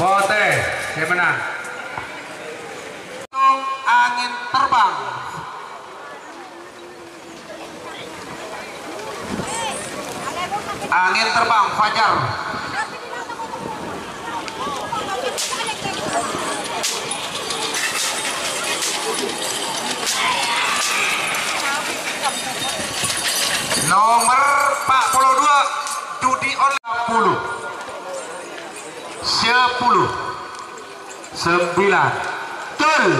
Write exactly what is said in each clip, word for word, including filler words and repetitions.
Potè sè mennang. Angin Terbang. Angin Terbang, Fajar. Nomer empat puluh dua, Dudi Ol-, sepuluh. Sepuluh. Sembilan. Gol.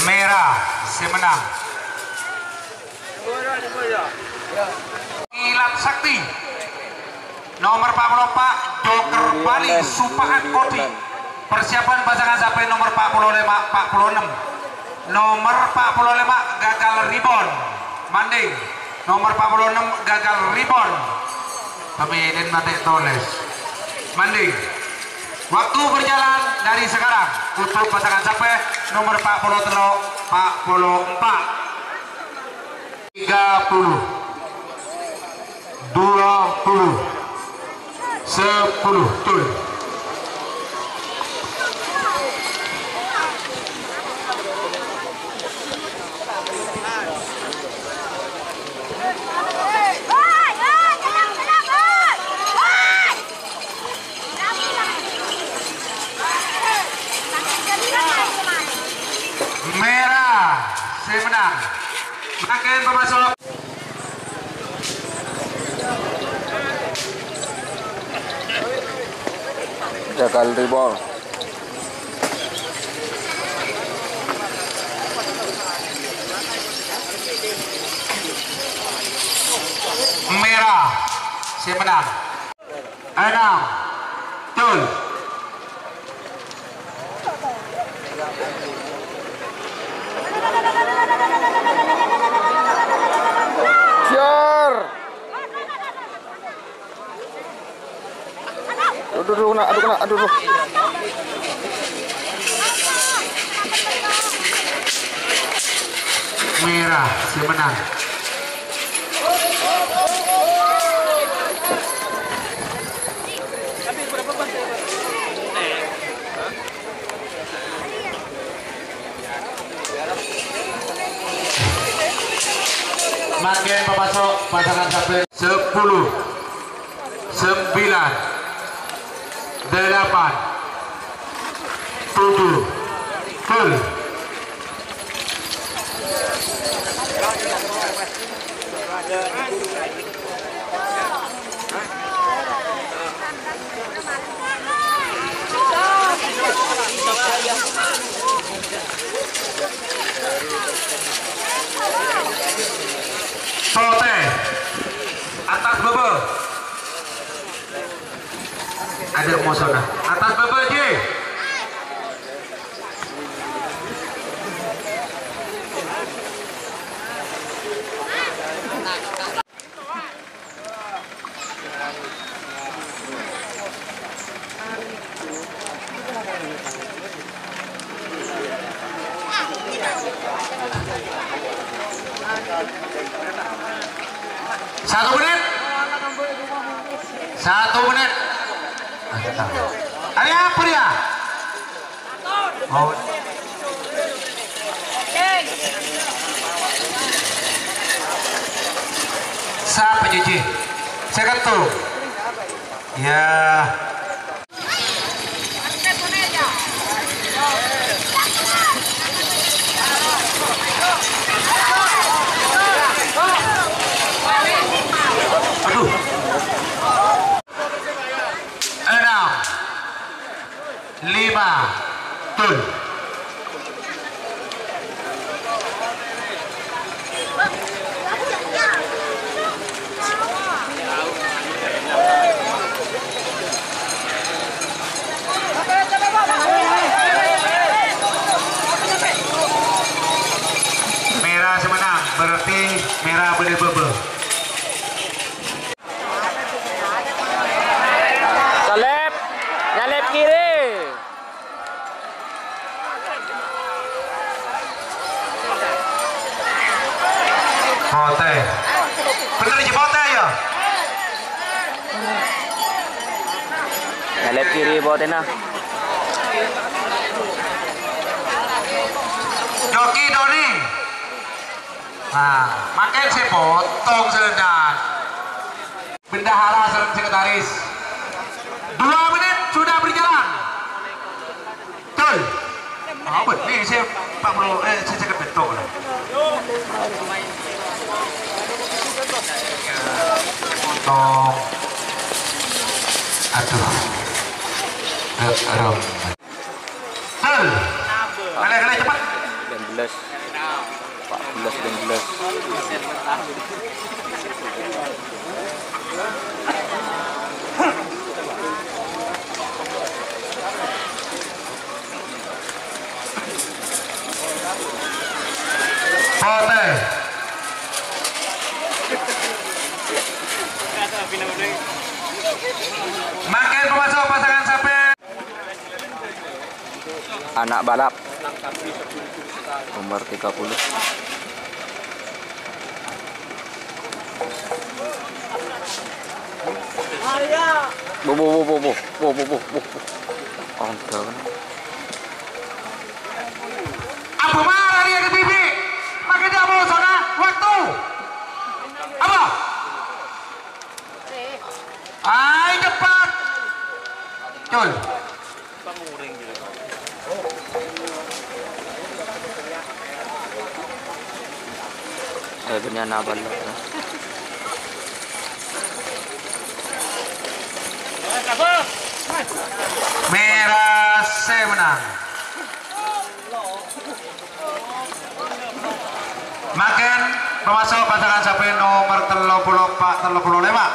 Mèra sè mennang. Ngilat Sakti. Nomer empat puluh empat, Joker Bali, Supahan Kodi. Persiapan pasangan sampè nomer empat puluh lima, empat puluh enam. Nomer empat puluh lima gagal rebound. Manding. Nomer empat puluh enam gagal rebound. Pemain mate toles. Manding. Waktu berjalan dari sekarang untuk pasangan sampè nomer empat puluh telu, empat puluh empat. Tiga puluh, dua puluh, sepuluh, gol. Mèra sè mennang. Mangkèn pamaso'. Gagal rebound. Mèra sè mennang. Enam. Gol. Jar. Aduh, aduh, kena, aduh, kena, aduh, aduh. Mèra sè mennang. Mangkèn pamaso' pasangan sampè sepuluh, sembilan, delapan, tujuh, gol. Potè. Attas bâbâ. Adâ' mosona. Attas bâbâ, Ji. Satu menit. Satu menit. Arèya apa, ya? Oh. Sapa, Cici? Sèket telu. Ya. Aduh. Enam. Lima. Gol. Mèra sè mennang, berarti mèra bâdâ bâbâ. Potè. Bhender jâ potè, yâ. Ngalèp kiri potèna. Joki Doni. Nah, makin sè potong sèlendan. Bendahara sareng sekretaris. Dua menit sudah berjalan. Betul. Apa nih, saya empat puluh, eh, saya cakap betul lah. Potong. Aduh. Eh, rom. Betul. Kali, kali, cepat. Sembilan belas. Empat belas, sembilan belas. Potè. Makin pemasok pasangan sapè. Anak balap. Nomor tiga puluh. Bu, bu, bu, bu, bu. Bu, bu, bu, bu, bu. Ada, kan? Abu marah dia ke bibi. Makin dia mau sana. Waktu. Apa? Ayo cepat. Cul. Eh, bânnya napa, lo? Mèra sè mennang. Makin pamaso' pasangan sapè nomer tello polo empa', tello polo lèma'.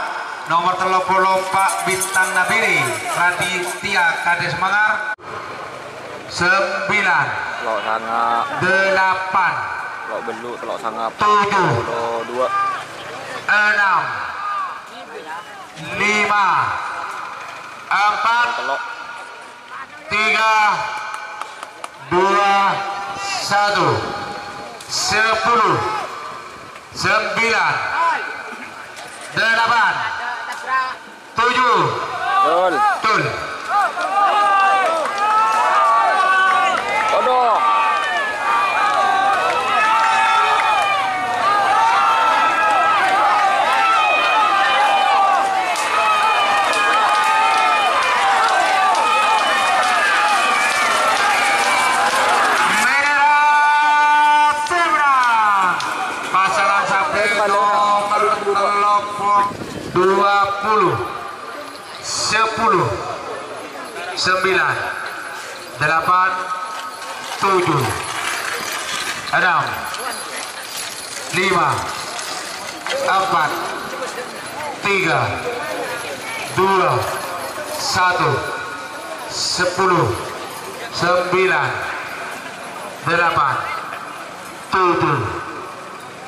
Nomer tello polo empa' Bintang Nabiri, Raditya Kades Mangar. Sembilan. Tello' sanga'. Delapan. Tello' bellu', tello' sanga'. Tujuh. Polo dua. Enam. Lima. Empat. Tello'. Tiga, dua, satu, sepuluh, sembilan, delapan, tujuh. Betul. Betul. Aduh. Mèra sè mennang. Pasangan sapè nomer tello polo dua puluh. Sepuluh, sembilan, delapan, tujuh, enam, lima, empat, tiga, dua, satu, sepuluh, sembilan, delapan, tujuh,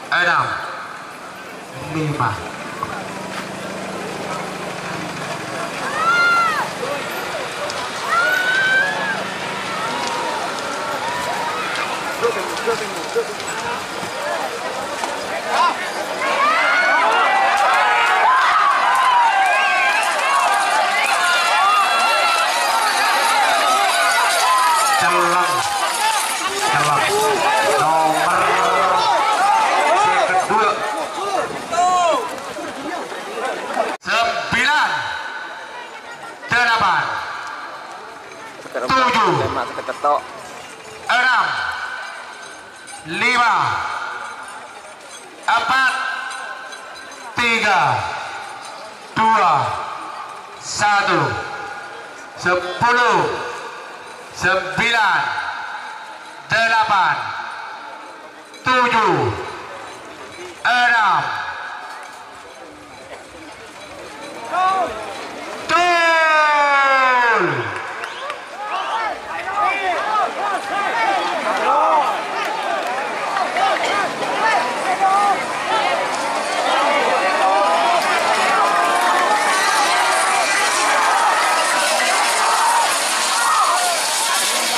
enam, lima. Celleng. Celleng. Nomer seket dua. Sembilan. Delapan. Tujuh. Enam. Lima. Empat, tiga, dua, satu, sepuluh, sembilan, delapan, tujuh, enam, Gol!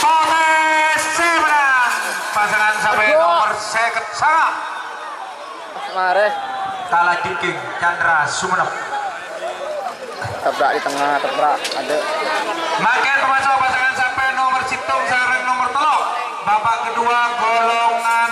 Polres Seberang, pasangan sampai nomor seket sanga'. Mare. Kalajengking Chandra Sumenep. Tabrak di tengah, tabrak. Ada. Mangkèn pamaso' pasangan sampè' nomer sèttong sareng nomer tello'. Babak kedua golongan